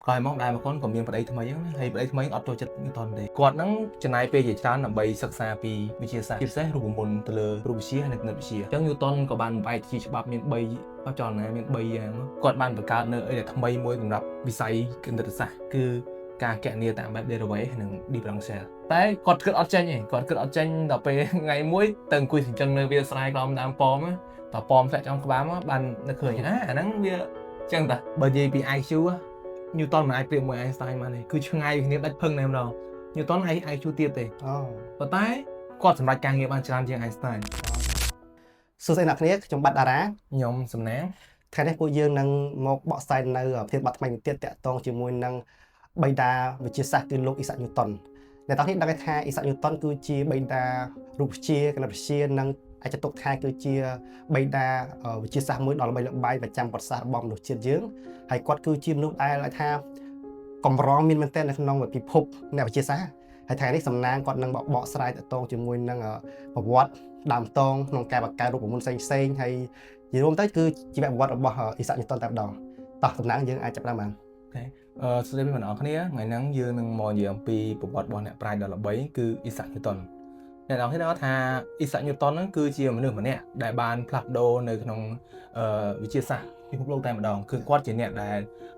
ក្រោយមកដែរមកគាត់ក៏មានប្តីថ្មីហ្នឹងណាហើយប្តីថ្មីអត់ចូលចិត្តញូតុនទេគាត់ហ្នឹងចំណាយពេលជាច្រើនដើម្បីសិក្សាពីវិទ្យាសាស្ត្រជាពិសេសរូបមន្តទៅលើរូបវិទ្យានិងគណិតវិទ្យាអញ្ចឹងញូតុនក៏បានបែកជាច្បាប់មាន3បច្ចចលនាមាន3យ៉ាងគាត់បានបង្កើតនៅអីដែលថ្មីមួយសម្រាប់វិស័យគណិតសាស្ត្រគឺការគណនាតាមបែប derivative និង differential តែគាត់គិតអត់ចេញទេគាត់គិតអត់ចេញដល់ពេលថ្ងៃមួយទៅអង្គុយសញ្ជឹងនៅវាលស្រែក្រោមដើមប៉មតប៉មធ្លាក់ចំក្បាលមកបាននឹកឃើញអាអាហ្នឹងវាចឹងតាបើនិយាយពី IQ ញូតុនមិនអាចប្រៀបមួយ Einstein បានទេគឺឆ្ងាយពីគ្នាដាច់ផឹងតែម្ដងញូតុន IQ ទាបទេ អូ ប៉ុន្តែគាត់សម្រេចការងារបានច្រើនជាង Einstein។ សួស្តីអ្នកគ្នាខ្ញុំបាទតារា ខ្ញុំសំណាង។ ថ្ងៃនេះពួកយើងនឹងមកបកស្រាយនៅប្រធានបទថ្មីមួយទៀតតាក់ទងជាមួយនឹងបិតាវិទ្យាសាស្ត្រគឺលោកអ៊ីសាក់ញូតុនអ្នកទាំងនេះដឹងថាអ៊ីសាក់ញូតុនគឺជាបិតារូបវិទ្យាគណិតវិទ្យានិងអាចចាត់ទុកថាគឺជាបិតាវិទ្យាសាស្ត្រមួយដ៏ល្បីល្បាញប្រចាំប្រវត្តិសាស្ត្ររបស់មនុស្សជាតិយើងហើយគាត់គឺជាមនុស្សដែលអាចថាកម្រមានមែនទែននៅក្នុងពិភពអ្នកវិទ្យាសាស្ត្រហើយថ្ងៃនេះសំណាងគាត់នឹងបកស្រាយតាក់ទងជាមួយនឹងប្រវត្តិដើមតងក្នុងការបង្កើតរូបមន្តផ្សេងៗហើយនិយាយរួមទៅគឺជីវប្រវត្តិរបស់អ៊ីសាក់ញូតុនតែម្ដងតោះសំណាងយើងអាចចាប់ផ្ដើមបាន។ សួស្តីបងប្អូនគ្នាថ្ងៃហ្នឹងយើងនឹងមកនិយាយអំពីប្រវត្តិរបស់អ្នកប្រាជ្ញដ៏ល្បីគឺអ៊ីសាក់ញូតុនអ្នកនរគ្នាដឹងថាអ៊ីសាក់ញូតុនហ្នឹងគឺជាមនុស្សម្នាក់ដែលបានផ្លាស់ប្ដូរនៅក្នុងវិទ្យាសាស្ត្រពិភពលោកតែម្ដងគឺគាត់ជាអ្នកដែល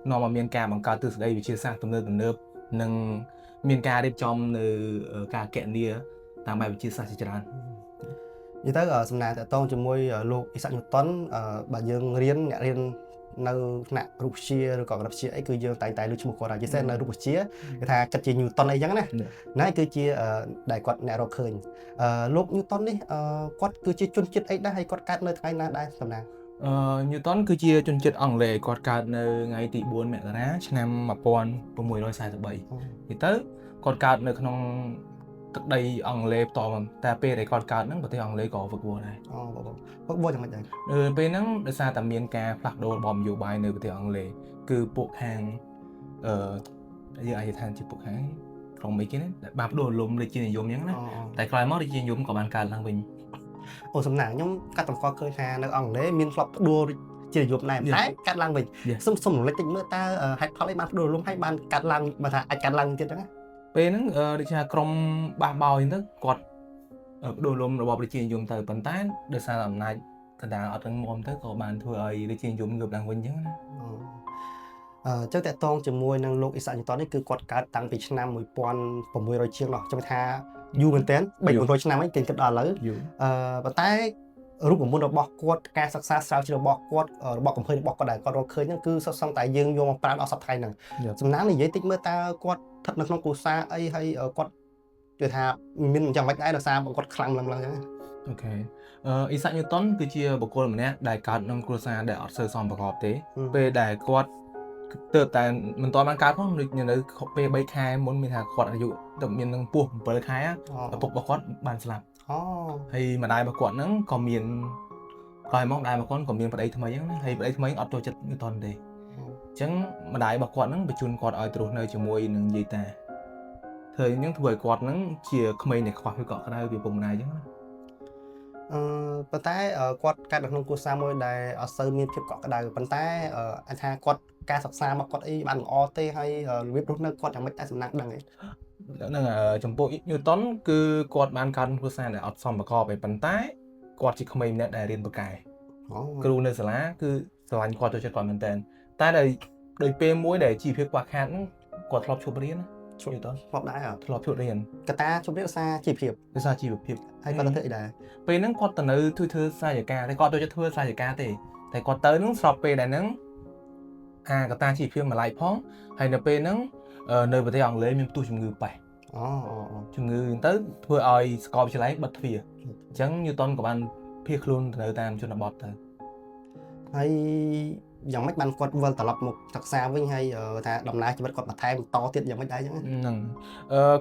នាំឲ្យមានការបង្កើតទ្រឹស្ដីវិទ្យាសាស្ត្រទំនើបទំនើបនិងមានការរៀបចំនៅការគណនាតាមបែបវិទ្យាសាស្ត្រជាច្រើន។ និយាយទៅសំណាងតាក់ទងជាមួយលោកអ៊ីសាក់ញូតុនបើយើងរៀនអ្នករៀននៅថ្នាក់រូបវិទ្យាឬក៏គណិតវិទ្យាអីគឺយើងតែងតែឮឈ្មោះគាត់ហើយជាពិសេសនៅរូបវិទ្យាគេថាគិតជាញូតុនអីចឹងណាណាគឺជាដែលគាត់អ្នករកឃើញលោកញូតុននេះគាត់គឺជាជនជាតិអីដែរហើយគាត់កើតនៅថ្ងៃណាដែរសំណាង? ញូតុនគឺជាជនជាតិអង់គ្លេសគាត់កើតនៅថ្ងៃទី4មករាឆ្នាំ1643និយាយទៅគាត់កើតនៅក្នុងទឹកដីអង់គ្លេសផ្ទាល់មកតែពេលដែលគាត់កើតហ្នឹងប្រទេសអង់គ្លេសក៏វឹកវរដែរ។ អូបងវឹកវរយ៉ាងម៉េចដែរ? ពេលហ្នឹងដោយសារតែមានការផ្លាស់ប្ដូររបបនយោបាយនៅប្រទេសអង់គ្លេសគឺពួកខាងអឺយើងអាចនិយាយថាជាពួកខាងក្រុមអីគេណាដែលបានប្ដូរលំរាជានិយមអញ្ចឹងណាតែក្រោយមករាជានិយមក៏បានកើតឡើងវិញ។ អូសំណាងខ្ញុំកាត់តម្កល់ឃើញថានៅអង់គ្លេសមានធ្លាប់ផ្ដួលជានិយមដែរតែកាត់ឡើងវិញសុំសុំរំលេចតិចមើលតើហេតុផលអីបានផ្ដួលរំលំហើយបានកាត់ឡើងបើថាអាចកាត់ឡើងទៀតហ្នឹង? ពេលហ្នឹងដូចថាក្រុមបះបោអញ្ចឹងទៅគាត់ផ្ដួលរំរបបរាជានិយមទៅប៉ុន្តែដោយសារអំណាចកណ្ដាលអត់រឹងមាំទៅក៏បានធ្វើឲ្យរាជានិយមងើបឡើងវិញអញ្ចឹងណា។ ចឹងតាក់ទងជាមួយនឹងលោកអ៊ីសាក់ញូតុននេះគឺគាត់កើតតាំងពីឆ្នាំ1600ជាងនោះចាំថាយូរមែនទែន3 400ឆ្នាំហើយគេគិតដល់ឥឡូវ យូរ។ ប៉ុន្តែរូបមន្តរបស់គាត់ការសិក្សាស្រាវជ្រាវរបស់គាត់របស់កំភើរបស់គាត់ដែលគាត់រកឃើញហ្នឹងគឺសុទ្ធសឹងតែយើងយកមកប្រើដល់សប្តាហ៍ថ្ងៃហ្នឹងសំណាងនិយាយតិចមើលតើគាត់ស្ថិតនៅក្នុងគ្រួសារអីហើយគាត់គេថាមានយ៉ាងម៉េចដែរដោយសារគាត់ខ្លាំងឡើងឡើងអញ្ចឹង? OK អ៊ីសាក់ញូតុនគឺជាបុគ្គលម្នាក់ដែលកើតក្នុងគ្រួសារដែលអត់សូវសមប្រកបទេពេលដែលគាត់ទើបតែមិនទាន់បានកើតផងដូចនៅពេល3ខែមុនមានថាគាត់អាយុទៅមាននឹងពោះ7ខែឪពុករបស់គាត់បានស្លាប់ អូ ហើយម្ដាយរបស់គាត់ហ្នឹងក៏មានក្រោយមកម្ដាយរបស់គាត់ក៏មានប្តីថ្មីហ្នឹងណាហើយប្តីថ្មីអត់ចូលចិត្តញូតុនទេអញ្ចឹងម្ដាយរបស់គាត់ហ្នឹងបញ្ជូនគាត់ឲ្យទៅរស់នៅជាមួយនឹងយាយតាធ្វើអញ្ចឹងធ្វើឲ្យគាត់ហ្នឹងជាក្មេងដែលខ្វះភាពកក់ក្ដៅពីឪពុកម្ដាយអញ្ចឹងណា។ ប៉ុន្តែគាត់កើតនៅក្នុងគ្រួសារមួយដែលអត់សូវមានភាពកក់ក្ដៅប៉ុន្តែអាចថាគាត់ការសិក្សារបស់គាត់អីបានល្អទេហើយរបៀបរស់នៅគាត់យ៉ាងម៉េចតែសំណាងដឹងឯង? ហ្នឹងចំពោះញូតុនគឺគាត់បានកើតក្នុងគ្រួសារដែលអត់សមប្រកបឯប៉ុន្តែគាត់ជាក្មេងម្នាក់ដែលរៀនពូកែគ្រូនៅសាលាគឺស្រឡាញ់គាត់ចូលចិត្តគាត់មែនតើតែដោយពេលមួយដែលជីវភាពខ្វះខាតហ្នឹងគាត់ធ្លាប់ឈប់រៀនណា ឈប់ ញូតុន ធ្លាប់ដែរអត់? ធ្លាប់ឈប់រៀន។ កតាឈប់រៀនដោយសារជីវភាព? ដោយសារជីវភាព។ ហើយគាត់ទៅធ្វើអីដែរ? ពេលហ្នឹងគាត់ទៅនៅធ្វើធ្វើសាយការតែគាត់ចូលចិត្តធ្វើសាយការទេតែគាត់ទៅហ្នឹងស្របពេលដែលហ្នឹងអាកតាជីវភាពម្លាយផងហើយនៅពេលហ្នឹងនៅប្រទេសអង់គ្លេសមានផ្ទុះជំងឺប៉េស្ត អូអូអូ ជំងឺហ្នឹងទៅធ្វើឲ្យសាកលវិទ្យាល័យបិទទ្វារអញ្ចឹងញូតុនក៏បានភៀសខ្លួនទៅនៅតាមជនបទទៅ។ ហើយយ៉ាងម៉េចបានគាត់វិលត្រឡប់មកសិក្សាវិញហើយថាដំណើរជីវិតគាត់បន្ថែមបន្តទៀតយ៉ាងម៉េចដែរអញ្ចឹង? ហ្នឹង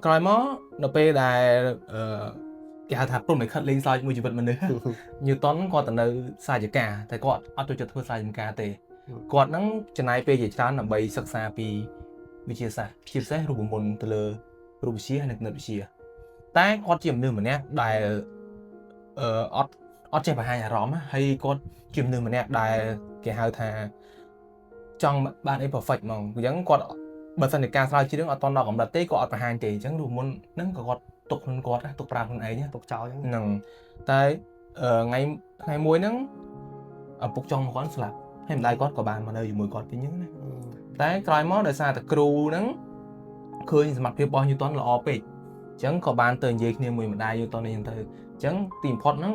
ក្រោយមកនៅពេលដែលគេហៅថាព្រហ្មលិខិតលេងសើចមួយជីវិតមនុស្សញូតុនគាត់ទៅនៅសាយការតែគាត់អត់ចូលចិត្តធ្វើសាយការទេគាត់ហ្នឹងចំណាយពេលជាច្រើនដើម្បីសិក្សាពីវិទ្យាសាស្ត្រជាពិសេសរូបមន្តទៅលើរូបវិទ្យានិងគណិតវិទ្យាតែគាត់ជាមនុស្សម្នាក់ដែលអត់អត់ចេះបង្ហាញអារម្មណ៍ហើយគាត់ជាមនុស្សម្នាក់ដែលគេហៅថាចង់បានអី perfect ហ្មងអញ្ចឹងគាត់ បើសិនជាការស្រាវជ្រាវអត់ទាន់ដល់កម្រិតទេក៏អត់បង្ហាញទេអញ្ចឹងរូបមន្តហ្នឹងក៏គាត់ទុកខ្លួនគាត់ណាទុកប្រើខ្លួនឯងណា ទុកចោលអញ្ចឹង ហ្នឹងតែថ្ងៃថ្ងៃមួយហ្នឹងឪពុកចុងរបស់គាត់ស្លាប់ហើយម្ដាយគាត់ក៏បានមកនៅជាមួយគាត់វិញហ្នឹងណាតែក្រោយមកដោយសារតែគ្រូហ្នឹងឃើញសមត្ថភាពរបស់ Newton ល្អពេកអញ្ចឹងក៏បានទៅនិយាយគ្នាមួយម្ដាយ Newton នេះហ្នឹងទៅអញ្ចឹងទីបំផុតហ្នឹង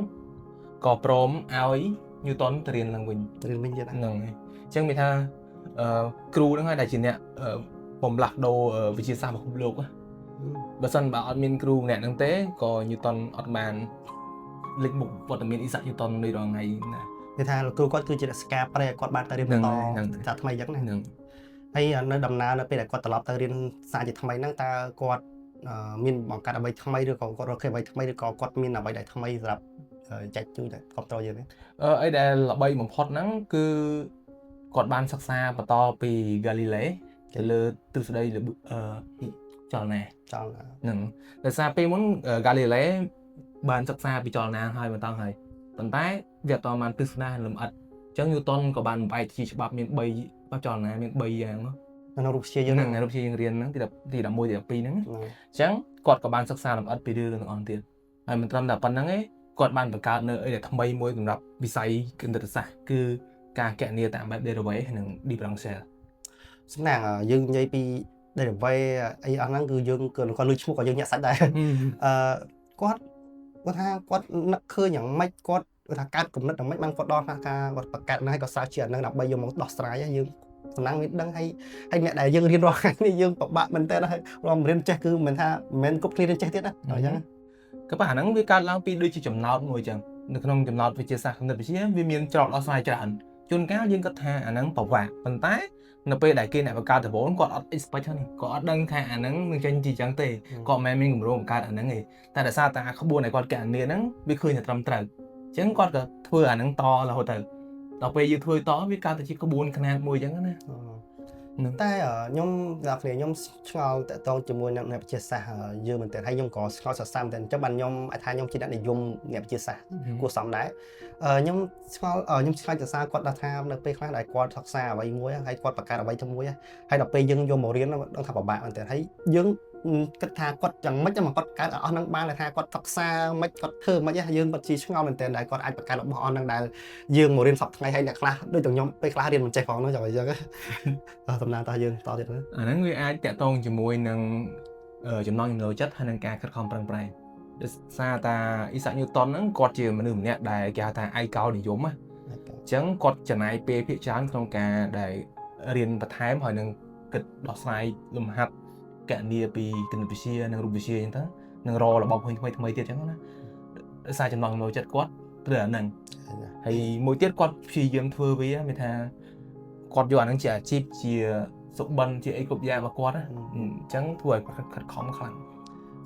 ក៏ព្រមឲ្យ Newton ទៅរៀនឡើងវិញ រៀនវិញទៀតណា ហ្នឹងហើយអញ្ចឹងមានថាគ្រូហ្នឹងហើយដែលជាអ្នកបំលាស់ដូរវិទ្យាសាស្ត្រពិភពលោកណាបើសិនបើអត់មានគ្រូម្នាក់ហ្នឹងទេក៏ Newton អត់បានលេចមុខវត្តមានអ៊ីសាក់ Newton នៅរាល់ថ្ងៃណា គេថាលោកគ្រូគាត់គឺជាអ្នកស្ការប្រែឲ្យគាត់បានទៅរៀនបន្ត ហ្នឹងហើយ ចាថ្មីអញ្ចឹងណា ហ្នឹង ហើយនៅដំណើរនៅពេលដែលគាត់ត្រឡប់ទៅរៀនសារជាថ្មីហ្នឹងតើគាត់មានបង្កើតអ្វីថ្មីឬក៏គាត់រកឃើញអ្វីថ្មីឬក៏គាត់មានអ្វីដែលថ្មីសម្រាប់ចែកជូនដល់គ្រប់គ្រងយើងទេ អីដែលល្បីបំផុតហ្នឹងគឺគាត់បានសិក្សាបន្តពី Galilei ទៅលើទ្រឹស្ដីល្បឿចលនា ចង់ ហ្នឹងដោយសារពេលមុន Galilei បានសិក្សាពីចលនាហើយបន្តហើយប៉ុន្តែវាអត់បានទស្សនាលម្អិតអញ្ចឹង Newton ក៏បានបំបែកជាច្បាប់មាន3ច្បាប់ចលនាមាន3យ៉ាងនោះ នៅក្នុងរូបវិទ្យាយើង ហ្នឹងរូបជាយើងរៀនហ្នឹងទី10ទី11ទី12ហ្នឹង ហ្នឹង អញ្ចឹងគាត់ក៏បានសិក្សាលម្អិតពីរឿងទាំងអស់ទៀតហើយមិនត្រឹមតែប៉ុណ្្នឹងទេគាត់បានបង្កើតនៅអីដែលថ្មីមួយសម្រាប់វិស័យគណិតសាស្ត្រគឺការគណនាតាមបែប derivative និង differential សំណាងយើងនិយាយពី derivative អីអស់ហ្នឹងគឺយើងគឺគាត់លឺឈ្មោះក៏យើងញាក់សាច់ដែរអឺគាត់គាត់ថាគាត់នឹកឃើញយ៉ាងម៉េចគាត់គាត់ថាកើតគំនិតយ៉ាងម៉េចបានគាត់ដល់ថាការគាត់បង្កើតហ្នឹងហើយគាត់ស្រាវជ្រាវអាហ្នឹងដើម្បីយកមកដោះស្រាយយើងសំណាងមានដឹងហើយហើយអ្នកដែលយើងរៀនរាល់ថ្ងៃនេះយើងពិបាកមែនតើហើយរាល់រៀនចេះគឺមិនថាមិនមែនគ្រប់គ្នារៀនចេះទៀតណាអញ្ចឹង ក៏ប៉ុន្តែអាហ្នឹងវាកើតឡើងពីដូចជាចំណោទមួយអញ្ចឹងនៅក្នុងចំណោទវិទ្យាសាស្ត្រគណិតវិទ្យាវាមានច្រកដោះស្រាយច្រើនជួនកាលយើងគិតថាអាហ្នឹងពិបាកប៉ុន្តែនៅពេលដែលគេអ្នកបង្កើតដំបូងគាត់អត់ expect ហ្នឹងគាត់អត់ដឹងថាអាហ្នឹងនឹងចេញជាអញ្ចឹងទេគាត់មិនមែនមានគម្រោងបង្កើតអាហ្នឹងទេតែដោយសារតែអាក្បួនដែលគាត់គណនាហ្នឹងវាឃើញតែត្រឹមត្រូវអញ្ចឹងគាត់ក៏ធ្វើអាហ្នឹងតរហូតទៅដល់ពេលយើងធ្វើតវាកើតទៅជាក្បួនខ្នាតមួយអញ្ចឹងណា ហ្នឹង តែខ្ញុំដល់គ្នាខ្ញុំឆ្ងល់តាក់ទងជាមួយនឹងអ្នកវិទ្យាសាស្ត្រយើងមែនតើហើយខ្ញុំក៏ឆ្ងល់សរសើរមែនតើអញ្ចឹងបានខ្ញុំអាចថាខ្ញុំជាអ្នកនិយមអ្នកវិទ្យាសាស្ត្រគួរសមដែរខ្ញុំឆ្ងល់ខ្ញុំឆ្ងល់សរសើរគាត់ដល់ថានៅពេលខ្លះដែលគាត់សិក្សាអ្វីមួយហើយគាត់បង្កើតអ្វីទៅមួយហើយដល់ពេលយើងយកមករៀនដឹងថាពិបាកមែនតើហើយយើងគិតថាគាត់យ៉ាងម៉េចមកគាត់កើតអស់ហ្នឹងបានថាគាត់សិក្សាមិនគាត់ធ្វើមិនយើងគាត់ជាឆ្ងល់មែនតើដែលគាត់អាចបង្កើតរបស់អស់ហ្នឹងដែលយើងមករៀនសប្តាហ៍ថ្ងៃហើយអ្នកខ្លះដូចតែខ្ញុំពេលខ្លះរៀនមិនចេះផងហ្នឹងចាំអញ្ចឹង តំណាងតើយើងតទៀតណា អាហ្នឹងវាអាចតាក់ទងជាមួយនឹងចំណង់ចំណូលចិត្តហើយនឹងការខិតខំប្រឹងប្រែងដោយសារតាអ៊ីសាក់ញូតុនហ្នឹងគាត់ជាមនុស្សម្នាក់ដែលគេហៅថាឯកោនិយមណាអញ្ចឹងគាត់ចំណាយពេលភាគច្រើនក្នុងការដែលរៀនបន្ថែមហើយនឹងគិតដោះស្រាយលំហាត់គណនាពីគណិតវិទ្យានិងរូបវិទ្យាអញ្ចឹងទៅនឹងរករបបថ្មីថ្មីៗទៀតអញ្ចឹងណាដោយសារចំណង់ចំណូលចិត្តគាត់ត្រូវអាហ្នឹងហើយមួយទៀតគាត់ព្យាយាមធ្វើវាមានថាគាត់យកអាហ្នឹងជាអាជីពជាសុបិនជាអីគ្រប់យ៉ាងរបស់គាត់ណាអញ្ចឹងធ្វើឲ្យគាត់ខិតខំខ្លាំង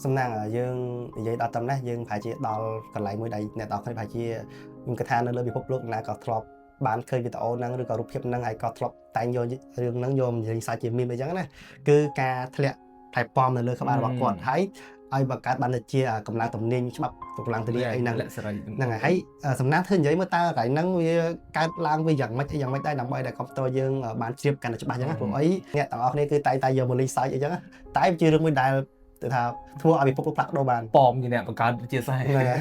សំណាងយើងនិយាយដល់ត្រឹមនេះយើងប្រហែលជាដល់កន្លែងមួយដែលអ្នកទាំងអស់គ្នាប្រហែលជាខ្ញុំគិតថានៅលើពិភពលោកណាក៏ធ្លាប់បានឃើញវីដេអូហ្នឹងឬក៏រូបភាពហ្នឹងហើយក៏ធ្លាប់តែងយករឿងហ្នឹងយកមកនិយាយសាច់ជាមីមអីចឹងណាគឺការធ្លាក់ថៃប៉មនៅលើក្បាលរបស់គាត់ហើយឲ្យបង្កើតបានជាកម្លាំងទំនាញច្បាប់កម្លាំងទំនាញអីហ្នឹង លក្ខសេរី ហ្នឹងហើយសំណាងធ្វើនិយាយមើលតើកន្លែងហ្នឹងវាកើតឡើងវាយ៉ាងម៉េចអីយ៉ាងម៉េចដែរដើម្បីដែលកុំព្យូទ័រយើងបានជ្រាបកាន់តែច្បាស់ចឹងណាព្រោះអីអ្នកទាំងអស់គ្នាគឺតែងតែយកមកលេងសើចអីចឹងតែវាជារឿងមួយដែលទៅថាធ្វើឲ្យពិភពលោកផ្លាស់ប្ដូរបាន ប៉មជាអ្នកបង្កើតវិទ្យាសាស្ត្រ ហ្នឹងហ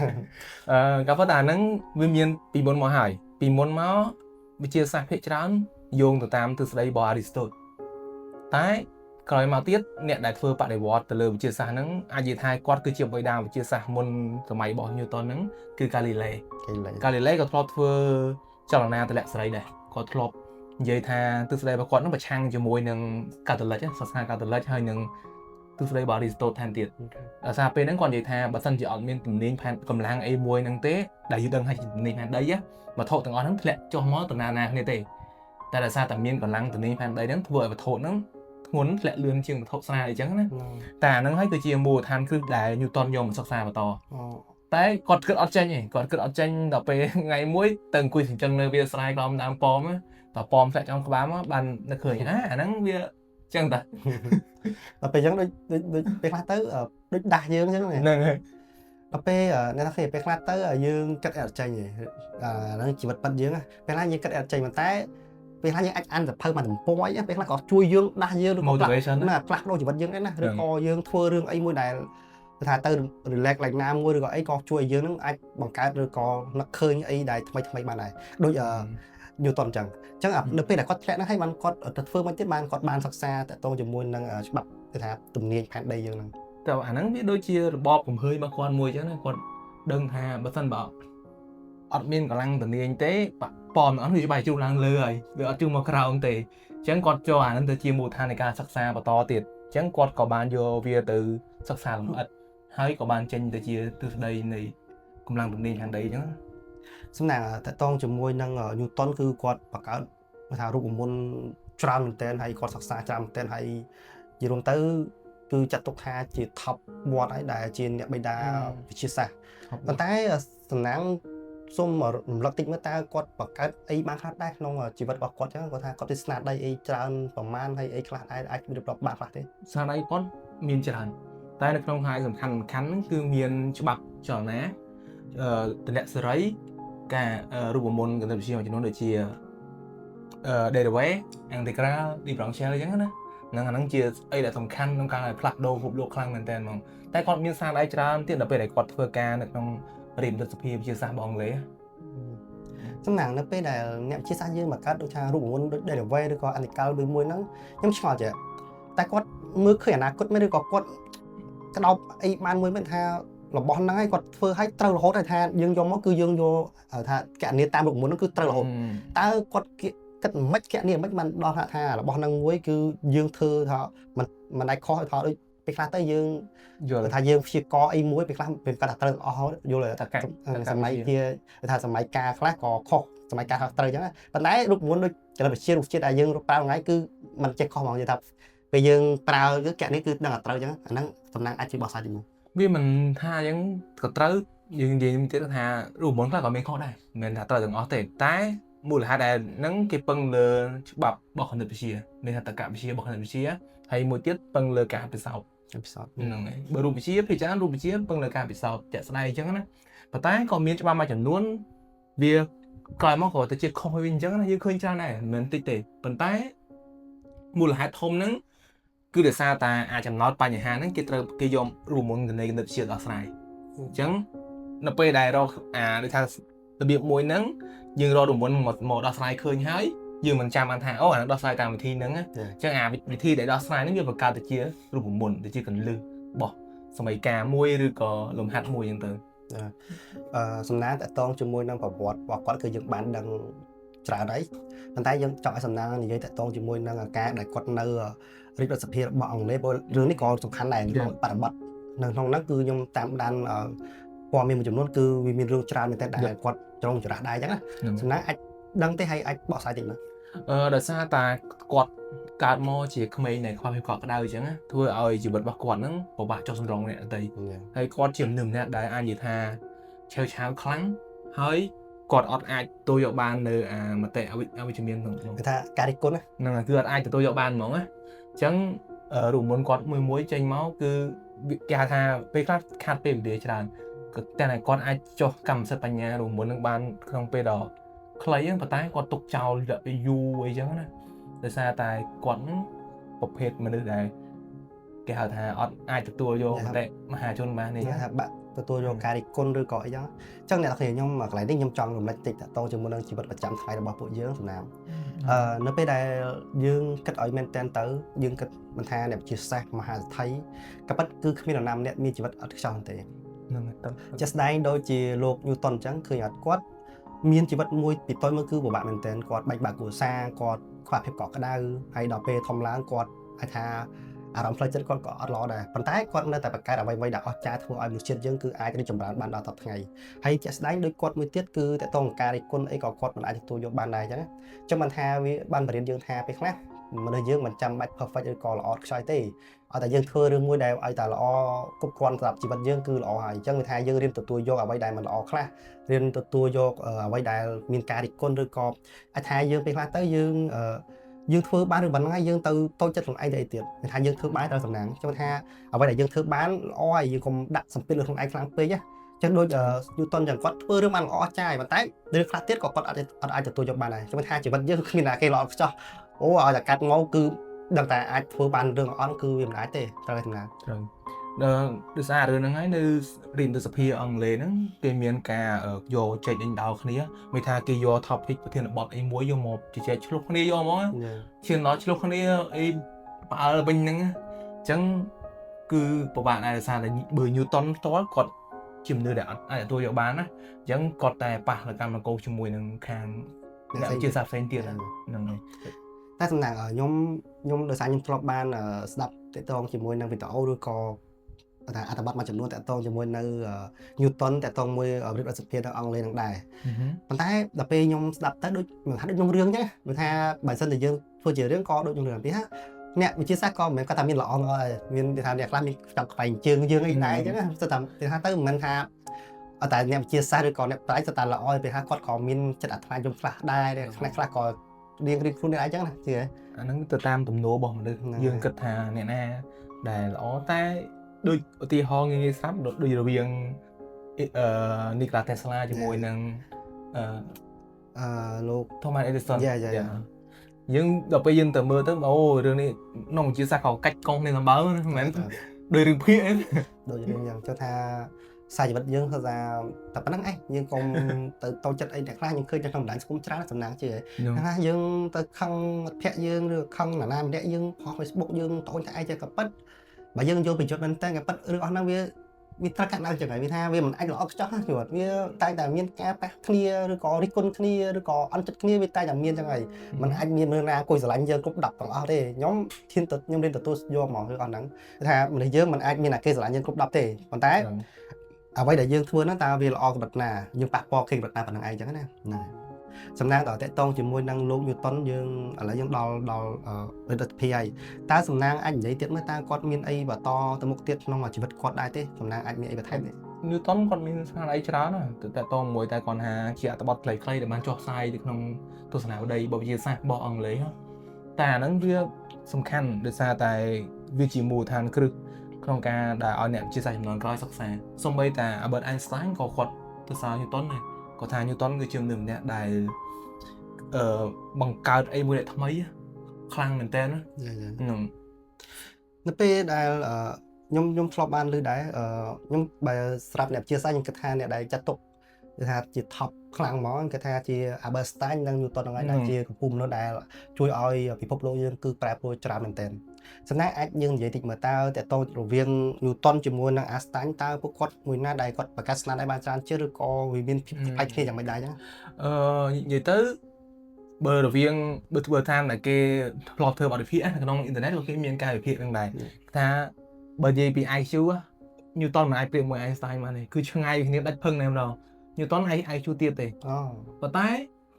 ើយ ក៏ប៉ុន្តែអាហ្នឹងវាមានពីមុនមកហើយពីមុនមកវិទ្យាសាស្ត្រភាគច្រើនយោងទៅតាមទ្រឹស្ដីរបស់អារីស្តូតតែក្រោយមកទៀតអ្នកដែលធ្វើបដិវត្តន៍ទៅលើវិទ្យាសាស្ត្រហ្នឹងអាចនិយាយថាគាត់គឺជាបិតាវិទ្យាសាស្ត្រមុនសម័យរបស់ Newton ហ្នឹងគឺកាលីលេ គេលេង កាលីលេក៏ធ្លាប់ធ្វើចលនាទម្លាក់សេរីដែរគាត់ធ្លាប់និយាយថាទ្រឹស្ដីរបស់គាត់ហ្នឹងប្រឆាំងជាមួយនឹងកាតូលិកសាសនាកាតូលិកហើយនឹងទ្រឹស្ដីរបស់អារីស្តូតថែមទៀតដោយសារពេលហ្នឹងគាត់និយាយថាបើសិនជាអត់មានទំនាញផែនកម្លាំងអីមួយហ្នឹងទេដែលយើងដឹងថាជាទំនាញផែនដីណាវត្ថុទាំងអស់ហ្នឹងធ្លាក់ចុះមកតំណាណាគ្នាទេតែដោយសារតែមានកម្លាំងទំនាញផែនដីហ្នឹងធ្វើឲ្យវត្ថុហ្នឹងធ្ងន់ធ្លាក់លឿនជាងវត្ថុស្រាលអញ្ចឹងណាតែអាហ្នឹងហើយគឺជាមូលដ្ឋានគ្រឹះដែល Newton យកមកសិក្សាបន្ត តែគាត់គិតអត់ចេញទេគាត់គិតអត់ចេញដល់ពេលថ្ងៃមួយទៅអង្គុយសញ្ជឹងនៅវាលស្រែក្រោមដើមប៉មណាដល់ប៉មធ្លាក់ចំក្បាលមកបាននឹកឃើញអាអាហ្នឹងវាចឹងតា ដល់ពេលអញ្ចឹងដូចដូចដូចពេលខ្លះទៅដូចដាស់យើងអញ្ចឹងណា ហ្នឹងហើយ ដល់ពេលអ្នកនរគ្នាពេលខ្លះទៅយើងគិតអត់ចេញទេអាហ្នឹងជីវិតពិតយើងពេលខ្លះយើងគិតអត់ចេញប៉ុន្តែ ពេលខ្លះយើងអាចអានសៀវភៅមួយទំព័រអីពេលខ្លះក៏ជួយយើងដាស់យើងឬក៏ផ្លាស់ motivation ណាផ្លាស់ប្ដូរជីវិតយើងដែរណាឬក៏យើងធ្វើរឿងអីមួយដែលគេថាទៅ relax ឡើងណាមួយឬក៏អីក៏ជួយឲ្យយើងនឹងអាចបង្កើតឬក៏នឹកឃើញអីដែលថ្មីថ្មីបានដែរដូចអឺ Newton អញ្ចឹងអញ្ចឹងនៅពេលដែលគាត់ធ្លាក់ហ្នឹងហើយបានគាត់ទៅធ្វើមួយទៀតបានគាត់បានសិក្សាតាក់ទងជាមួយនឹងច្បាប់គេថាទំនាញផែនដីយើងហ្នឹង តែអាហ្នឹងវាដូចជារបបកំហើញរបស់គាត់មួយអញ្ចឹងណាគាត់ដឹងថាបើសិនបើអត់មានកម្លាំងទំនាញទេប៉មទាំងអស់វាច្បាស់ជ្រុះឡើងលើហើយវាអត់ជ្រុះមកក្រោមទេអញ្ចឹងគាត់ចូលអាហ្នឹងទៅជាមូលដ្ឋាននៃការសិក្សាបន្តទៀតអញ្ចឹងគាត់ក៏បានយកវាទៅសិក្សាលម្អិតហើយក៏បានចេញទៅជាទ្រឹស្ដីនៃកម្លាំងទំនាញខាងដីអញ្ចឹងណា សំណាងតាក់ទងជាមួយនឹង Newton គឺគាត់បង្កើតគេថារូបមន្តច្រើនមែនទែនហើយគាត់សិក្សាច្រើនមែនទែនហើយនិយាយរួមទៅគឺចាត់ទុកថាជា top 1ហើយដែលជាអ្នកបិតាវិទ្យាសាស្ត្រប៉ុន្តែសំណាងសូមរំលឹកតិចមើលតើគាត់បង្កើតអីបានខ្លះដែរក្នុងជីវិតរបស់គាត់ចឹងគាត់ថាគាត់មានស្នាដៃអីច្រើនប្រមាណហើយអីខ្លះដែរអាចរៀបរាប់បានខ្លះទេ ស្នាដៃគាត់មានច្រើនតែនៅក្នុងហើយសំខាន់សំខាន់ហ្នឹងគឺមានច្បាប់ចលនាតនៈសេរីការរូបមន្តគណិតវិទ្យាមួយចំនួនដូចជាderivative integral differential អញ្ចឹងណាហ្នឹងអាហ្នឹងជាអីដែលសំខាន់ក្នុងការឲ្យផ្លាស់ប្ដូរពិភពលោកខ្លាំងមែនតើហ្មងតែគាត់មានស្នាដៃច្រើនទៀតដល់ពេលដែលគាត់ធ្វើការនៅក្នុងរាជបណ្ឌិតសភាវិទ្យាសាស្ត្ររបស់អង់គ្លេស សំណាងនៅពេលដែលអ្នកវិទ្យាសាស្ត្រយើងមកកើតដូចថារូបមន្តដូច derivative ឬក៏ integral មួយមួយហ្នឹងខ្ញុំឆ្ងល់ចេះតែគាត់មើលឃើញអនាគតមែនឬក៏គាត់ក្តោបអីបានមួយមែនថារបស់ហ្នឹងហើយគាត់ធ្វើឲ្យត្រូវរហូតហើយថាយើងយកមកគឺយើងយកថាកណនីតាមរូបមន្តហ្នឹងគឺត្រូវរហូតតើគាត់គិតមិនកណនីមិនបានដល់ថារបស់ហ្នឹងមួយគឺយើងធ្វើថាមិនមិនអាចខុសថាដូចពេលខ្លះទៅយើង យល់ ថាយើងព្យាករអីមួយពេលខ្លះពេលគាត់ថាត្រូវអស់យល់ តកៈ សម័យជាថាសម័យកាលខ្លះក៏ខុសសម័យកាលខ្លះត្រូវអញ្ចឹងប៉ុន្តែរូបមន្តដូចចលវិទ្យារូបជាតិដែលយើងប្រើថ្ងៃគឺมันចេះខុសហ្មងនិយាយថាពេលយើងប្រើគឺកណនេះគឺដឹងតែត្រូវអញ្ចឹងអាហ្នឹងសំណាងអាចជាបោះសាយទីមួយ វាមិនថាអញ្ចឹងក៏ត្រូវយើងនិយាយទៀតថារូបមន្តខ្លះក៏មានខុសដែរមិនមែនថាត្រូវទាំងអស់ទេតែមូលហេតុដែលហ្នឹងគេពឹងលើច្បាប់របស់គណិតវិទ្យាមានថាតក្កវិទ្យារបស់គណិតវិទ្យាហើយមួយទៀតពឹងលើការពិសោធន៍ ពិសោធន៍ ហ្នឹងហើយបើរូបវិទ្យាភាគច្រើនរូបវិទ្យាពឹងលើការពិសោធន៍ជាក់ស្ដែងអញ្ចឹងណាប៉ុន្តែក៏មានច្បាប់មួយចំនួនវាក្រោយមកក៏ទៅជាខុសវិញអញ្ចឹងណាយើងឃើញច្រើនដែរមិនមែនតិចទេប៉ុន្តែមូលហេតុធំហ្នឹងគឺដោយសារតែអាចចំណោទបញ្ហាហ្នឹងគេត្រូវគេយករូបមន្តគណិតវិទ្យាដោះស្រាយអញ្ចឹងនៅពេលដែលរកអាដូចថារបៀបមួយហ្នឹងយើងរករូបមន្តមកដោះស្រាយឃើញហើយយើងមិនចាំបានថាអូអាហ្នឹងដោះស្រាយតាមវិធីហ្នឹងណាអញ្ចឹងអាវិធីដែលដោះស្រាយហ្នឹងវាបង្កើតទៅជារូបមន្តទៅជាកលឹះរបស់សម័យកាលមួយឬក៏លំហាត់មួយអញ្ចឹងទៅ អឺសំណាងតាក់ទងជាមួយនឹងប្រវត្តិរបស់គាត់គឺយើងបានដឹងច្រើនហើយប៉ុន្តែយើងចង់ឲ្យសំណាងនិយាយតាក់ទងជាមួយនឹងការដែលគាត់នៅរាជរដ្ឋសភារបស់អង់គ្លេសព្រោះរឿងនេះក៏សំខាន់ដែរក្នុងបរិបទនៅក្នុងហ្នឹងគឺខ្ញុំតាមដានព័ត៌មានមួយចំនួនគឺវាមានរឿងច្រើនមែនទែនដែលគាត់ចងច្រាស់ដែរអញ្ចឹងណាសំណាងអាចដឹងទេហើយអាចបកស្រាយតិចមើល ដោយសារតាគាត់កើតមកជាក្មេងដែលខ្វះភាពកក់ក្ដៅអញ្ចឹងណាធ្វើឲ្យជីវិតរបស់គាត់ហ្នឹងពិបាកចុះសម្រុងអ្នកដទៃហើយគាត់ជាមនុស្សម្នាក់ដែលអាចនិយាយថាឆេវឆាវខ្លាំងហើយគាត់អត់អាចទទួលយកបាននៅអាមតិអវិជ្ជមានក្នុង គេថាការរិះគន់ណា ហ្នឹងហើយគឺអត់អាចទទួលយកបានហ្មងណាអញ្ចឹងរូបមន្តគាត់មួយមួយចេញមកគឺគេហៅថាពេលខ្លះខាត់ពេលវេលាច្រើនក៏តែតែគាត់អាចចុះកម្មសិទ្ធិបញ្ញារូបមន្តនឹងបានក្នុងពេលដ៏ខ្លីហ្នឹងប៉ុន្តែគាត់ទុកចោលរយៈពេលយូរអីចឹងណាដោយសារតែគាត់ហ្នឹងប្រភេទមនុស្សដែលគេហៅថាអត់អាចទទួលយកមតិមហាជនបាននេះ គេថាបាក់ទទួលយកការរិះគន់ឬក៏អីចឹងអញ្ចឹងអ្នកនរគ្នាខ្ញុំកន្លែងនេះខ្ញុំចង់រំលេចតិចតាក់ទងជាមួយនឹងជីវិតប្រចាំថ្ងៃរបស់ពួកយើងសំណាមនៅពេលដែលយើងគិតឲ្យមែនតែនទៅយើងគិតមិនថាអ្នកវិទ្យាសាស្ត្រមហាសេដ្ឋីក៏ពិតគឺគ្មាននរណាម្នាក់មានជីវិតអត់ខ្ចោះទេ ហ្នឹងហើយតើ ជាក់ស្ដែងដូចជាលោក Newton អញ្ចឹងឃើញអត់គាត់មានជីវិតមួយពីតូចមកគឺពិបាកមែនទែនគាត់បែកបាក់គ្រួសារគាត់ខ្វះភាពកក់ក្ដៅហើយដល់ពេលធំឡើងគាត់អាចថាអារម្មណ៍ផ្លូវចិត្តគាត់ក៏អត់ល្អដែរប៉ុន្តែគាត់នៅតែបង្កើតអ្វីៗដែលអស្ចារ្យធ្វើឲ្យមនុស្សជាតិយើងគឺអាចរីកចម្រើនបានដល់សប្តាហ៍ថ្ងៃហើយជាក់ស្ដែងដូចគាត់មួយទៀតគឺតកតងការរិះគន់អីក៏គាត់មិនអាចទទួលយកបានដែរអញ្ចឹងអញ្ចឹងបានថាវាបានបរៀនយើងថាពេលខ្លះមនុស្សយើងមិនចាំបាច់ perfect ឬក៏ល្អខ្ចោយទេឲ្យតែយើងធ្វើរឿងមួយដែលឲ្យតែល្អគ្រប់គ្រាន់សម្រាប់ជីវិតយើងគឺល្អហើយអញ្ចឹងវាថាយើងរៀនទទួលយកអ្វីដែលមិនល្អខ្លះរៀនទទួលយកអ្វីដែលមានការរិះគន់ឬក៏អាចថាយើងពេលខ្លះទៅយើងយើងធ្វើបានឬមិនហ្នឹងហើយយើងទៅតូចចិត្តខ្លួនឯងទៅអីទៀតមានថាយើងធ្វើបានត្រូវសំណាងខ្ញុំថាអ្វីដែលយើងធ្វើបានល្អហើយយើងកុំដាក់សម្ពាធលើខ្លួនឯងខ្លាំងពេកណា ចឹងដូច Newton ចឹងគាត់ធ្វើរឿងបានល្អអស្ចារ្យប៉ុន្តែរឿងខ្លះទៀតក៏គាត់អត់អាចទទួលយកបានដែរខ្ញុំថាជីវិតយើងគ្មានណាគេល្អខ្ចោះអូឲ្យតែកាត់មកគឺដឹងតែអាចធ្វើបានរឿងល្អគឺវាមិនអាចទេត្រូវតែសម្រាប់ ត្រូវដល់ដោយសាររឿងហ្នឹងហើយនៅរៀនទៅសភាអង់គ្លេសហ្នឹងគេមានការយកចែកដេញដោលគ្នាមានថាគេយក topic ប្រធានបទអីមួយយកមកជជែកឆ្លោះគ្នាយកហ្មងឈានដល់ឆ្លោះគ្នាអីផ្អើលវិញហ្នឹងអញ្ចឹងគឺពិបាកដែរដោយសារតែបើ Newton ផ្ទាល់គាត់ជាមនុស្សដែលអត់អាចទទួលយកបានណាអញ្ចឹងគាត់តែប៉ះលើកម្មករជាមួយនឹងខាងអ្នកវិទ្យាសាស្ត្រផ្សេងទៀតហ្នឹងហើយ។ តែសំណាងខ្ញុំដោយសារខ្ញុំធ្លាប់បានស្ដាប់ទាក់ទងជាមួយនឹងវីដេអូឬក៏ថាអត្ថបទមួយចំនួនទាក់ទងជាមួយនៅ Newton ទាក់ទងមួយរដ្ឋសភានៅអង់គ្លេសនឹងដែរប៉ុន្តែដល់ពេលខ្ញុំស្ដាប់ទៅដូចមិនថាដូចក្នុងរឿងចឹងព្រោះថាបើសិនតែយើងធ្វើជារឿងក៏ដូចក្នុងរឿងពីថាអ្នកវិទ្យាសាស្ត្រក៏មិនមែនគាត់ថាមានល្អល្អដែរមានថាអ្នកខ្លះមានចង់ខ្វែងជើងយើងអីដែរចឹងស្ទើរតែថាទៅមិនមែនថាអត់តែអ្នកវិទ្យាសាស្ត្រឬក៏អ្នកប្រាជ្ញស្ទើរតែល្អពេលថាគាត់ក៏មានចិត្តអាត្មានិយមខ្លះដែរខ្លះខ្លះក៏រៀងរៀងខ្លួនដែរចឹងណាជឿ អាហ្នឹងទៅតាមទំនោររបស់មនុស្សយើងគិតថាអ្នកណាដែលល្អតែដូចឧទាហរណ៍ងាយៗស្រាប់ដូចរវាងអឺនីកូឡាតេស្លាជាមួយនឹងអឺ អឺលោក Thomas Edison។ Yeah, yeah, yeah. យើងដល់ពេលយើងទៅមើលទៅអូរឿងនេះក្នុងវិទ្យាសាស្ត្រក៏កាច់កងគ្នាសម្បើមិនមែនដោយរឿងភាគអី ដូចរឿងយ៉ាងចុះថាខ្សែជីវិតយើងគឺថាតែប៉ុណ្្នឹងឯងយើងកុំទៅតូចចិត្តអីអ្នកខ្លះយើងឃើញនៅក្នុងបណ្ដាញសង្គមច្រើនសំណាងជឿថាយើងទៅខឹងមិត្តភក្តិយើងឬខឹងនរណាម្នាក់យើងផុស Facebook យើងតូចតែឯងចេះក៏ពិតបើយើងយកប្រយុទ្ធមែនតើក៏ពិតរឿងអស់ហ្នឹងវាវាត្រូវកាត់ឡើងចឹងហើយវាថាវាមិនអាចល្អខ្ចោះណាព្រោះវាតែងតែមានការប៉ះគ្នាឬក៏រិះគន់គ្នាឬក៏អន់ចិត្តគ្នាវាតែងតែមានចឹងហើយมันអាចមានមនុស្សណាអង្គុយស្រឡាញ់យើងគ្រប់10ទាំងអស់ទេខ្ញុំធានទៅខ្ញុំរៀនទទួលយកហ្មងរឿងអស់ហ្នឹងថាមនុស្សយើងមិនអាចមានអាគេស្រឡាញ់យើងគ្រប់10ទេប៉ុន្តែអ្វីដែលយើងធ្វើហ្នឹងតើវាល្អកម្រិតណាយើងប៉ះពាល់គេកម្រិតណាប៉ុណ្្នឹងឯងចឹងណាហ្នឹងហើយសំណាងដល់តកតងជាមួយនឹងលោក Newton យើងឥឡូវយើងដល់ដល់រដ្ឋសភាហើយតើសំណាងអាចនិយាយទៀតមើលតើគាត់មានអីបន្តទៅមុខទៀតក្នុងជីវិតគាត់ដែរទេសំណាងអាចមានអីបន្ថែមទេ? Newton គាត់មានស្នាដៃច្រើនណាស់ទៅតតមួយតែគាត់ថាជាអត្ថបទខ្លីៗដែលបានចុះផ្សាយនៅក្នុងទស្សនាវដ្តីរបស់វិទ្យាសាស្ត្ររបស់អង់គ្លេសតែអាហ្នឹងវាសំខាន់ដោយសារតែវាជាមូលដ្ឋានគ្រឹះក្នុងការដែលឲ្យអ្នកវិទ្យាសាស្ត្រជំនាន់ក្រោយសិក្សាសូម្បីតែ Albert Einstein ក៏គាត់ទៅសារ Newton ដែរគាត់ថា Newton គឺជាមនុស្សម្នាក់ដែលអឺបង្កើតអីមួយដែលថ្មីខ្លាំងមែនតើណាហ្នឹង។ នៅពេលដែលខ្ញុំធ្លាប់បានឮដែរខ្ញុំបើស្រាប់អ្នកវិទ្យាសាស្ត្រខ្ញុំគិតថាអ្នកដែលចាត់ទុកគឺថាជា top ខ្លាំងហ្មងគេថាជា Albert Einstein និង Newton ហ្នឹងឯងដែលជាកំពូលមនុស្សដែលជួយឲ្យពិភពលោកយើងគឺប្រែប្រួលច្រើនមែនទែនសំណាងអាចយើងនិយាយតិចមើលតើតើតរវាង Newton ជាមួយនឹង Einstein តើពួកគាត់មួយណាដែលគាត់បង្កើតស្នាដៃបានច្រើនជាងឬក៏វាមានភាពប្លែកគ្នាយ៉ាងម៉េចដែរចឹង? អឺនិយាយទៅបើរវាងបើធ្វើតាមដែលគេធ្លាប់ធ្វើបទវិភាគនៅក្នុងអ៊ីនធឺណិតក៏គេមានការវិភាគនឹងដែរថាបើនិយាយពី IQ Newton មិនអាចប្រៀបមួយ Einstein បានទេគឺឆ្ងាយគ្នាដាច់ភឹងតែម្ដង Newton IQ ទៀតទេ អូ ប៉ុន្តែ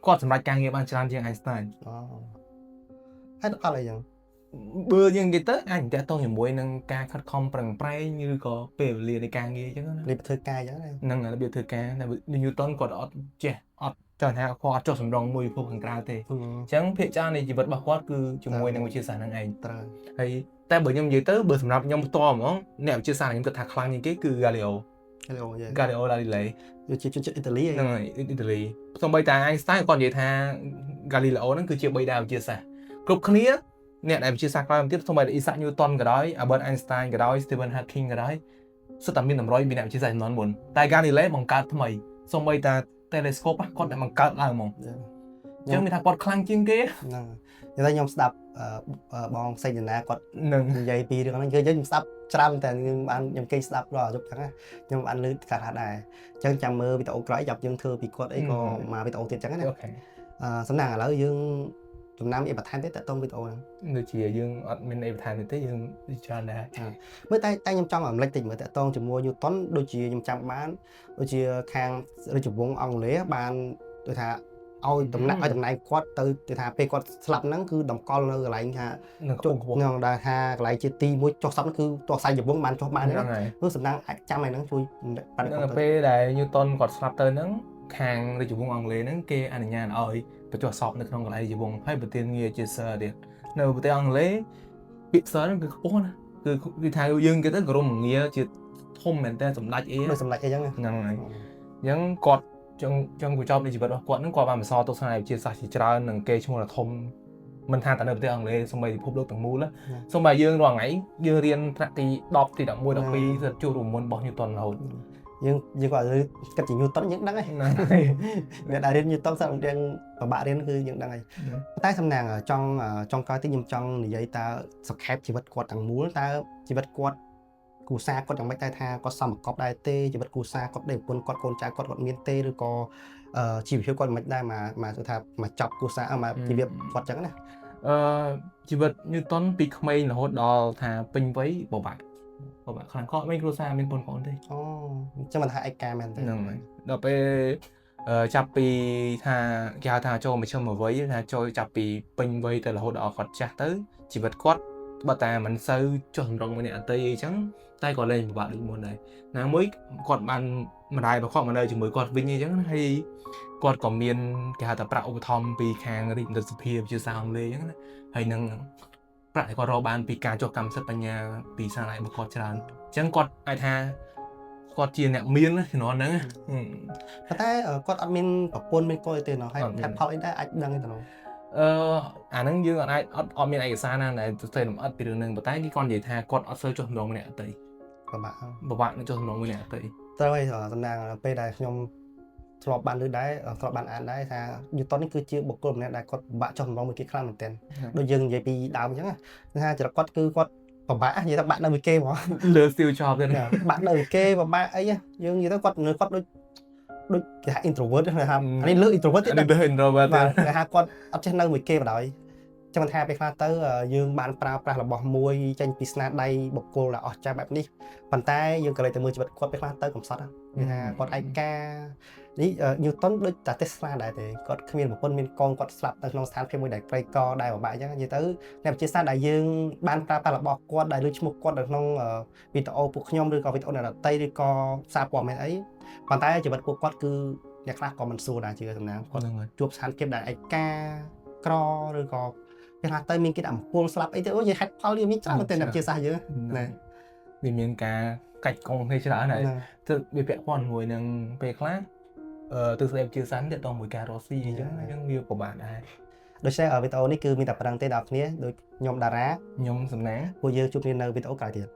គាត់សម្រេចការងារបានច្រើនជាង Einstein។ អូហេតុអត់អីចឹង? បើយើងនិយាយទៅអាចទាក់ទងជាមួយនឹងការខិតខំប្រឹងប្រែងឬក៏ពេលវេលានៃការងារអញ្ចឹងណា។ របៀបធ្វើការអញ្ចឹងណា។ ហ្នឹងរបៀបធ្វើការតែ Newton គាត់អត់ចេះអត់ចង់ថាគាត់អត់ចុះសម្រងមួយពិភពខាងក្រៅទេអញ្ចឹងភាគច្រើននៃជីវិតរបស់គាត់គឺជាមួយនឹងវិទ្យាសាស្ត្រហ្នឹងឯង ត្រូវ ហើយតែបើខ្ញុំនិយាយទៅបើសម្រាប់ខ្ញុំផ្ទាល់ហ្មងអ្នកវិទ្យាសាស្ត្រខ្ញុំគិតថាខ្លាំងជាងគេគឺ Galileo Galileo យេ Galileo Galilei។ វាជាជនជាតិអ៊ីតាលី ហ្នឹងហើយអ៊ីតាលីសូម្បីតែ Einstein គាត់និយាយថា Galileo ហ្នឹងគឺជាបិតាវិទ្យាសាស្ត្រគ្រប់គ្នាអ្នកដែលវិទ្យាសាស្ត្រក្រោយមកទៀតសូម្បីតែ Isaac Newton ក៏ដោយ Albert Einstein ក៏ដោយ Stephen Hawking ក៏ដោយសុទ្ធតែមានតម្រុយពីអ្នកវិទ្យាសាស្ត្រជំនាន់មុនតែ Galilei បង្កើតថ្មីសូម្បីតែ telescope គាត់តែបង្កើតឡើងហ្មងអញ្ចឹងមានថាគាត់ខ្លាំងជាងគេ ហ្នឹងនិយាយទៅខ្ញុំស្ដាប់បងសេចនាគាត់ នឹង និយាយពីរឿងហ្នឹងគឺខ្ញុំស្ដាប់ច្រើនតែខ្ញុំបានខ្ញុំគេងស្ដាប់ដល់យប់ចឹងណាខ្ញុំបានឮកាត់ថាដែរអញ្ចឹងចាំមើលវីដេអូក្រោយចាប់យើងធ្វើពីគាត់អីក៏មកវីដេអូទៀតចឹងណា OK។ អឺសំណាងឥឡូវយើងចំណាំអីបន្ថែមទេតើតងវីដេអូហ្នឹង? ដូចជាយើងអត់មានអីបន្ថែមទៀតទេយើងច្រើនដែរ។ មើលតែតែខ្ញុំចង់រំលេចតិចមើលតកតងជាមួយ Newton ដូចជាខ្ញុំចាំបានដូចជាខាងរាជវង្សអង់គ្លេសបានដូចថាឲ្យតំណាក់ឲ្យតំណែងគាត់ទៅគេថាពេលគាត់ស្លាប់ហ្នឹងគឺតម្កល់នៅកន្លែងថា នឹងខ្ពង់ខ្ពស់ នឹងដែលថាកន្លែងជាទីមួយចុះសពហ្នឹងគឺតោះខ្សែច្បងបានចុះបាន ហ្នឹងហើយ គឺសំណាងអាចចាំឯហ្នឹងជួយបាត់ ហ្នឹងពេលដែល Newton គាត់ស្លាប់ទៅហ្នឹងខាងរាជវង្សអង់គ្លេសហ្នឹងគេអនុញ្ញាតឲ្យបញ្ចុះសពនៅក្នុងកន្លែងរាជវង្សហើយប្រទានងារជា Sir ទៀតនៅប្រទេសអង់គ្លេសពាក្យ Sir ហ្នឹងគឺខ្ពស់ណាស់គឺគឺថាយើងគេទៅគោរពងារជា ធំមែនតើសម្ដេចអី ដូចសម្ដេចអីចឹងណា ហ្នឹងហើយអញ្ចឹងគាត់ចង់ចង់បញ្ចប់នៃជីវិតរបស់គាត់ហ្នឹងគាត់បានបន្សល់ទុកស្នាដៃវិទ្យាសាស្ត្រជាច្រើននិងគេឈ្មោះដ៏ធំមិនថាតែនៅប្រទេសអង់គ្លេសសូម្បីពិភពលោកទាំងមូលណាសូម្បីយើងរាល់ថ្ងៃយើងរៀនថ្នាក់ទី10ទី11 12សិតជួបរូបមន្តរបស់ Newton រហូត។ យើងក៏គិតជា Newton យើងដឹងហើយ ហ្នឹងហើយ។ អ្នកដែលរៀន Newton សិតរៀនពិបាករៀនគឺយើងដឹងហើយតែសំណាងចង់ចង់ក្រោយតិចខ្ញុំចង់និយាយតើសង្ខេបជីវិតគាត់ទាំងមូលតើជីវិតគាត់គ្រួសារគាត់យ៉ាងម៉េចតែថាគាត់សមកប់ដែរទេជីវិតគ្រួសារគាត់ដេកប្រពន្ធគាត់កូនចៅគាត់គាត់មានទេឬក៏ជីវភាពគាត់មិនដែរមកមកថាមកចាប់គ្រួសារមកជីវភាពគាត់ចឹងណា។ ជីវិត Newton ពីក្មេងរហូតដល់ថាពេញវ័យពិបាកពិបាកខ្លាំងគាត់មានគ្រួសារមានបងប្អូនទេ។ អូអញ្ចឹងមិនថាឯកាមែនទេ? ហ្នឹងហើយដល់ពេលចាប់ពីថាគេហៅថាចូលមជ្ឈិមវ័យថាចូលចាប់ពីពេញវ័យទៅរហូតដល់គាត់ចាស់ទៅជីវិតគាត់បើតែមិនសូវចុះសម្រុងមួយអ្នកដទៃអីចឹងតែក៏លែងពិបាកដូចមុនដែរណាមួយគាត់បានម្ដាយរបស់គាត់មកនៅជាមួយគាត់វិញអីចឹងណាហើយគាត់ក៏មានគេហៅថាប្រាក់ឧបត្ថម្ភពីខាងរាជបណ្ឌិតសភាវិទ្យាសាស្ត្រអង់គ្លេសអញ្ចឹងណាហើយនឹងប្រាក់ដែលគាត់រកបានពីការចុះកម្មសិទ្ធិបញ្ញាពីសាលារបស់គាត់ច្រើនអញ្ចឹងគាត់អាចថាគាត់ជាអ្នកមានណាជំនាន់ហ្នឹងណាហឹម ប៉ុន្តែគាត់អត់មានប្រពន្ធមានកូនអីទេណោះហើយ អត់មាន។ ហេតុផលអីដែរអាចដឹងទេណោះ? អាហ្នឹងយើងអត់អាចអត់អត់មានឯកសារណាដែលទៅលម្អិតពីរឿងហ្នឹងប៉ុន្តែគេគាត់និយាយថាគាត់អត់សូវចុះសម្រុងម្នាក់ដទៃ។ ពិបាក ពិបាកនឹងចុះសម្រុងមួយអ្នកដទៃ។ ត្រូវហើយតំណាងពេលដែលខ្ញុំធ្លាប់បានឮដែរធ្លាប់បានអានដែរថា Newton នេះគឺជាបុគ្គលម្នាក់ដែលគាត់ពិបាកចុះសម្រុងមួយគេខ្លាំងមែនទែនដូចយើងនិយាយពីដើមអញ្ចឹងណាថាចរិតគាត់គឺគាត់ពិបាកនិយាយថាបាក់នៅមួយគេហ្មង។ លើ Steve Jobs ទៀតណា។ បាក់នៅមួយគេពិបាកអីយើងនិយាយទៅគាត់នៅគាត់ដូចដូចគេថា introvert ថាអានេះលើ introvert ទៀត។ នេះលើ introvert បាទគេថាគាត់អត់ចេះនៅមួយគេបណ្ដោយចាំមិនថាពេលខ្លះទៅយើងបានប្រើប្រាស់របស់មួយចេញពីស្នាដៃបុគ្គលដែលអស្ចារ្យបែបនេះប៉ុន្តែយើងក៏លេចទៅមើលជីវិតគាត់ពេលខ្លះទៅកំសត់គេថាគាត់ឯកានេះ Newton ដូចតែ Tesla ដែរទេគាត់គ្មានប្រពន្ធមានកូនគាត់ស្លាប់នៅក្នុងស្ថានភាពមួយដែលក្រីក្រដែលពិបាកអញ្ចឹងនិយាយទៅអ្នកវិទ្យាសាស្ត្រដែលយើងបានប្រើប្រាស់របស់គាត់ដែលលើឈ្មោះគាត់នៅក្នុងវីដេអូពួកខ្ញុំឬក៏វីដេអូអ្នកដទៃឬក៏សារព័ត៌មានអីប៉ុន្តែជីវិតពួកគាត់គឺអ្នកខ្លះក៏មិនស្រួលដែរជឿសំណាងគាត់ ហ្នឹងហើយ។ ជួបស្ថានភាពដែលឯកាក្រឬក៏ពេលខ្លះទៅមានគេដាក់អំពូលស្លាប់អីទៅអូយហេតុផលវាមានច្រើនមែនទែនអ្នកវិទ្យាសាស្ត្រយើងណា។ វាមានការកាច់កងគ្នាច្រើនហើយទៅវាពាក់ព័ន្ធមួយនឹងពេលខ្លះទស្សនវិជ្ជាសាស្ត្រទាក់ទងមួយការរកស៊ីអញ្ចឹងអញ្ចឹងវាពិបាកដែរ។ ដូច្នេះវីដេអូនេះគឺមានតែប៉ុណ្្នឹងទេដល់គ្នាដូចខ្ញុំតារា ខ្ញុំសំណាង ពួកយើងជួបគ្នានៅវីដេអូក្រោយទៀត។